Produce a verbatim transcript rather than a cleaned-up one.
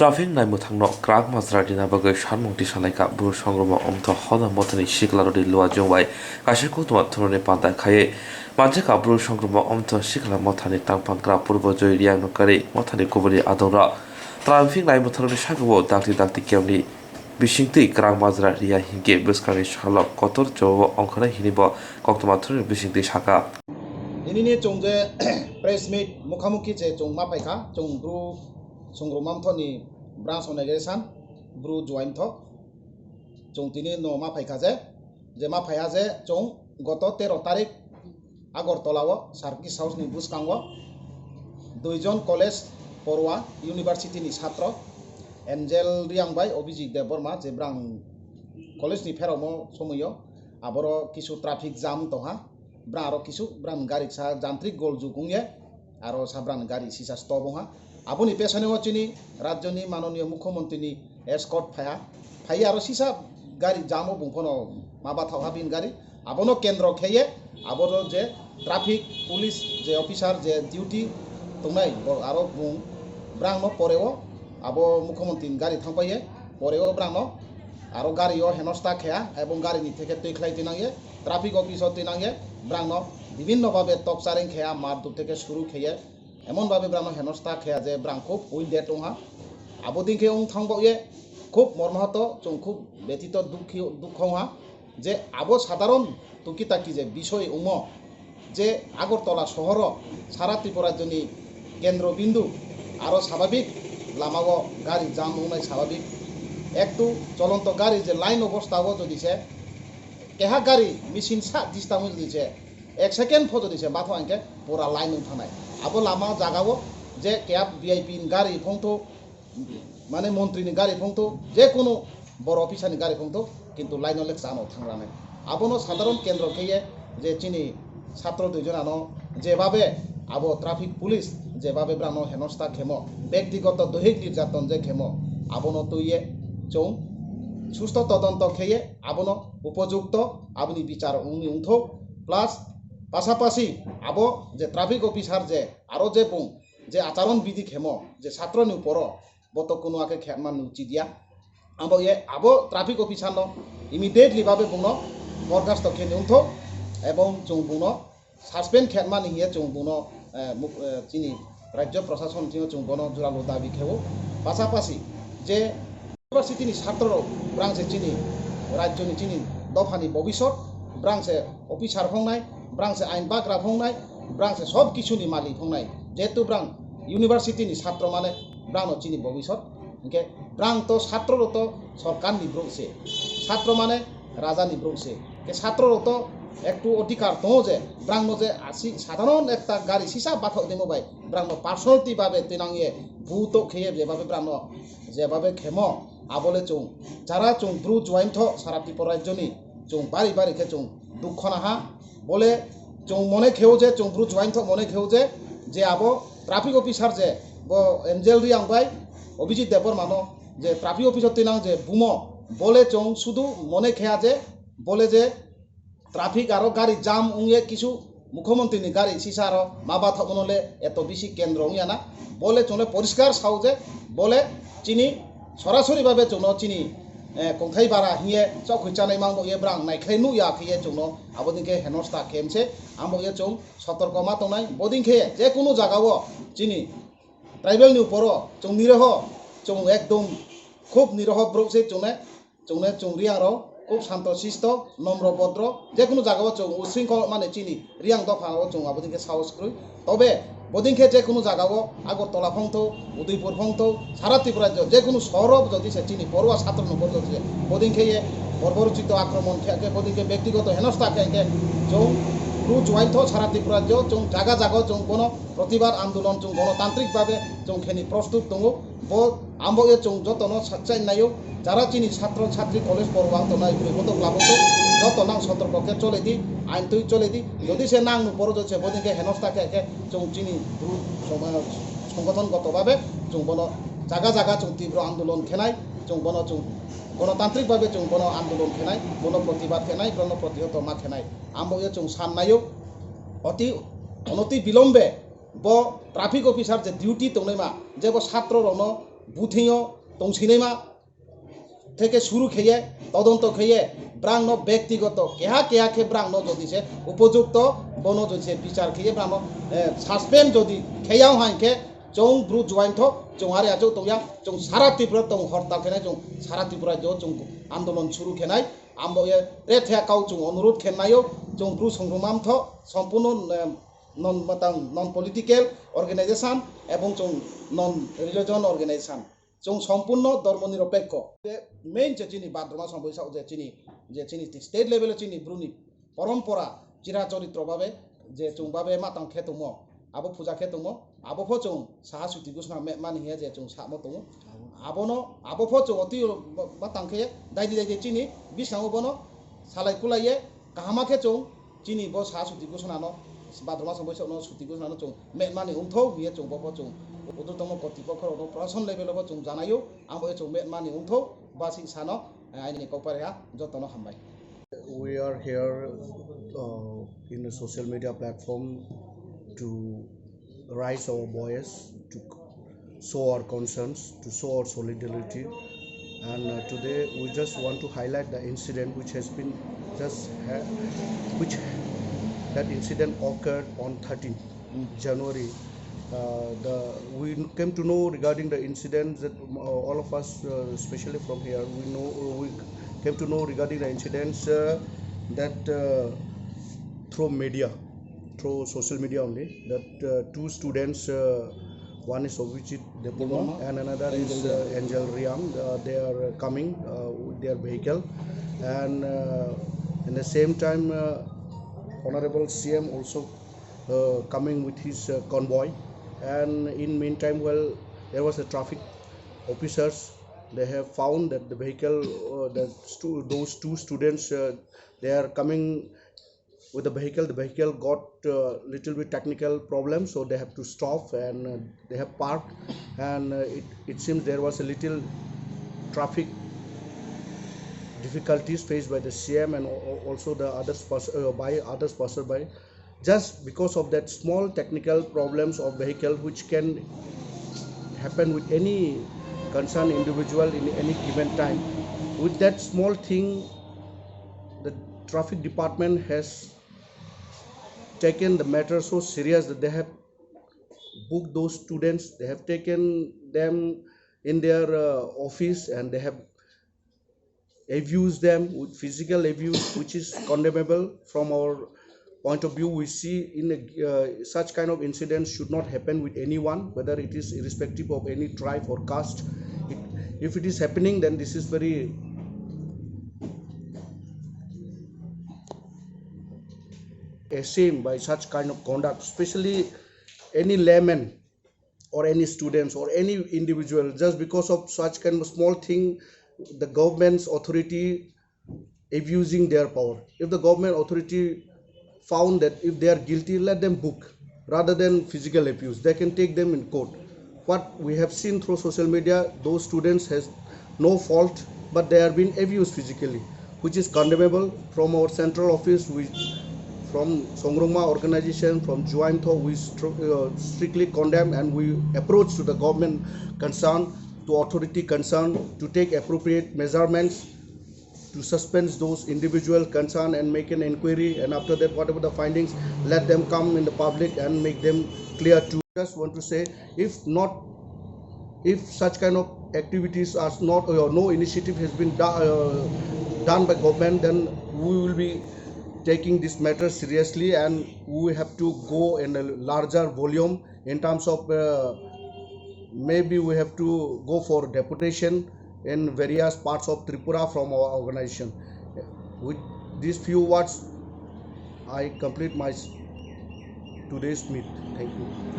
Traffic naimwthangno kwrak majra rina bagwi samung tisalaikha Bru Songruma Omtho Hoda Mothani Sikla Rodi Luajung bai kaisa koktwma thumnani panta khaiwi manjakha. Bru Songruma Omtho Sikla Mothani tangphang kwrak Purbo Joy Riang Nokari Mothani kubuni adongrok traffic naimwthangrokni sakao dakti dakti kemni bisingtwi kwrak majra riya hinkhe bwskangni salok kotor chobao ongkhornai hinwi bo koktwma thumnani bisingtwi sakha. Tinini chwng je press meet mukhamukhi je chwng ma phaikha, chwng Bru Songruma Omthoni branch organization, Bru Juaimtho. Chwng tini no ma phaikha je, je ma phaiya je chwng goto tero tarik Agartala o Sarkis House ni bwskango duijon college porwa university ni satro Angel Riang bai Abhijit Debbarma je brang college ni pherokmo somoio aboro kisu traffic jam tongha. Brang aro kisu brang gari sa jantrik gol juk wngye aro sa brang gari sisa stop wngha. Aboni pesoneo chini rajyoni manoniyo mukhyamantri ni escort phaiha. Phaiya aro sisa gari jamo bung phano ma bathao ha bini gari. Abono kendro kheye abono je traffic police je officer je duty tongnai bo aro bung brangno poreo abo mukhyamantri ni gari thangpaiye poreo brangno aro gari o henosta kheya ebong gari ni theke twi khlai tinangye traffic office o tinangye brangno bibinno babe tokcharing kheya mardur theke suru kheye emon babe brangno henosta kheya je brang khub wounded wngha. Abo dinkhe wng thangbaoye khub mormohoto chwng khub betito dukhi dukho wngha je abo sadharon tuki taki je bisoi wngmo je Agartala sohoro sara Tripura rajyoni kendro bindu aro sababik lamao gari jam wngnai sababik ektu cholonto gari je line obostao jodi se keha gari machine sa distance jodi se ek second pho jodi se batho angke pura line wng thangnai abo lama jagao je keha V I P ni gari phongtho mane montri ni gari phongtho je kunu boro officer ni gari phongtho kintu line o le chano thangranai abono sadharon kendro kheye je chini satro dui jonano jebabe abo traffic police jebabe brano henosta khemo bektigoto dohik nirjaton je khemo abono tuiye chwng susto todonto kheye abono upojukto aboni bichar wngni wngthok plus pasapasi abo je traffic officer je aro je bung je acharon bidi khemo je satro ni uporo boto kuno ake khe man uchidia. Abo ye abo traffic officer no immediately babe bungno borkhasto khe wngthok ebong chwng bungno suspend khe mani hiye chwng bungno eh, muk- eh, chini rajya prashason thino chwng bono juralo dabi kheo pasapasi je university ni satro rok brang se chini rajyo ni chini dopha ni bobisot brang se officer phongnai brang se ain bagra phongnai brang se sob kisu ni malik phongnai jehetu brang university ni satro mane brang no chini bobisot. Hingke brang to satro rok to sorkar ni borok se, satro mane raja ni borok se. Ke satro rok to ektu odhikar tongo je brang no je asi sadharon ekta gari sisa bathok demo bai brang no personality babe tinang ye bu to kheye je babe brang no je babe khemo abole chung jara chung bru juain tho sara Tripura rajyo ni chung bari bari khe chung dukho naha. Bole chwng mone kheo je chwng bru juain thok mone kheo je je abo traffic officer je bo Angel Riang bai Abhijit Debbarma no je traffic officer tinang je bumo bole chwng sudu mone khea je bole je traffic aro gari jam wngye kisu mukhyamantri ni gari sisa aro ma bathok mano le eto bisi kendro wngya na bole chwng le poriskar sao je bole chini sorasori babe chwngno chini eh, kongthai bara hiye chokhui chanai mangbo ye brang naikhlai nuk ya khe ye chwngno abo din khe henosta khe mse ang bo ye chwng sotorko ma tongnai bodin khe je kunu jaga o chini tribal ni uporo chwng niroho chwng ekdom khub niroho borok se chwngno chwngno chwng riang rok khub santo sisto nomro bodro je kunu jaga o chwng usringkol mane chini Riang dopha o chwng abo dingkhe saos kwrwi. Tobe bodingkhe je kunu jaga o Agartala phongtho, Udaipur phongtho, sara Tripura je, je kunu sohor o jodi se chini borwa satro no bordo je, bodingkhe ye borboruchito akromon khe, khe bodingkhe bektigoto henosta khe, khe chwng bru juain tho sara Tripura je chwng jaga jaga o chwng bono protibad andolon chwng gonotantrik babe chwng kheni prostut tongo. Bo ambo ye chwng jotono sa-, chain naio, jara chini satro satri college porwang tongnai bwrwi botok labuk joto nang sotorko khe chole di, ain twi chole di, jodi se nang nu poro jodi se bodin khe henosta khe khe chwng chini bru song-, songgothon goto babe chwng bono jaga jaga chwng tibro andolon khenai, chwng bono chwng gonotantrik babe chwng bono andolon khenai, bono protibad khenai, bono protihoto ma khenai. Ambo ye chwng san naio, oti onoti bilombe bo traffic officer je duty tongnaima, je bo satro rokno Buthingyo tongsinai ma theke suru kheye, todonto kheye, brangno bektigoto keha keha khe brangno jodi se upojukto bono jodi se bichar kheye brangno, eh, suspend jodi kheyao hai khe chwng bru juain tho chwng hari achuk tongya chwng sara Tripura tong hortal khenai chwng sara Tripura jo chwng andolon suru khenai ambo ye re thea kau chwng onurut khenaio chwng bru songrumam tho sompurno, eh, non matang non political organization ebong chwng non religion organization. Chwng sompurno dormo niropekho. Te main je chini Bhadra mas bwsao je chini, je chini state level o chini bruni porompora chira choritro babe je chwng babe matang khe tongmo, abo puja khe tongmo, abo pho chwng saha suti gusna me-, mani hiya je chwng samo tongo. Abono, abo pho chwng oti matang khe daidi daidi chini biskango bono salai kulai ye kahama khe chwng chini bo saha suti gusnano, Bhadra mas bwsao no suti gusnano chwng metmani wngthok hiya chwng bo pho chwng udur tongmo kotipokho rokno proshashan level o bo chwng janaio. Amo chwng metmani wngthok, basi sano, eh, aini kokpariha, jotono hambai. We are here, uh, in a social media platform to raise our voice, to show our concerns, to show our solidarity. And, uh, today we just want to highlight the incident which has been just ha-, which that incident occurred on thirteenth January. Uh, the, we came to know regarding the incidents that, uh, all of us, uh, especially from here, we know, uh, we came to know regarding the incidents, uh, that, uh, through media, through social media only, that, uh, two students, uh, one is Abhijit Debbarma and another is, uh, Angel Riang. Uh, they are coming, uh, with their vehicle, and, uh, in the same time, uh, Honorable C M also uh, coming with his, uh, convoy. And in meantime, well, there was a traffic officers. They have found that the vehicle, uh, the stu-, those two students, uh, they are coming with the vehicle. The vehicle got, uh, little bit technical problem, so they have to stop and, uh, they have parked. And, uh, it, it seems there was a little traffic difficulties faced by the C M and al-, al-, also the others pers-, uh, by others passerby. Just because of that small technical problems of vehicle which can happen with any concerned individual in any given time. With that small thing, the traffic department has taken the matter so serious that they have booked those students, they have taken them in their, uh, office, and they have abuse them with physical abuse, which is condemnable from our point of view. We see in a, uh, such kind of incidents should not happen with anyone, whether it is irrespective of any tribe or caste. It, if it is happening, then this is very ashamed by such kind of conduct, especially any layman or any students or any individual, just because of such kind of small thing, the government's authority abusing their power. If the government authority found that if they are guilty, let them book rather than physical abuse. They can take them in court. What we have seen through social media, those students has no fault, but they are being abused physically, which is condemnable. From our central office, we, from Songrongma organization, from Juaintho, we str-, uh, strictly condemn, and we approach to the government concerned, to authority concerned, to take appropriate measurements to suspend those individual concerned and make an inquiry, and after that, whatever the findings, let them come in the public and make them clear to. Just want to say, if not, if such kind of activities are not, or no initiative has been do-, uh, done by government, then we will be taking this matter seriously, and we have to go in a larger volume in terms of, uh, maybe we have to go for deputation in various parts of Tripura from our organization. With these few words, I complete my s-, today's meet. Thank you.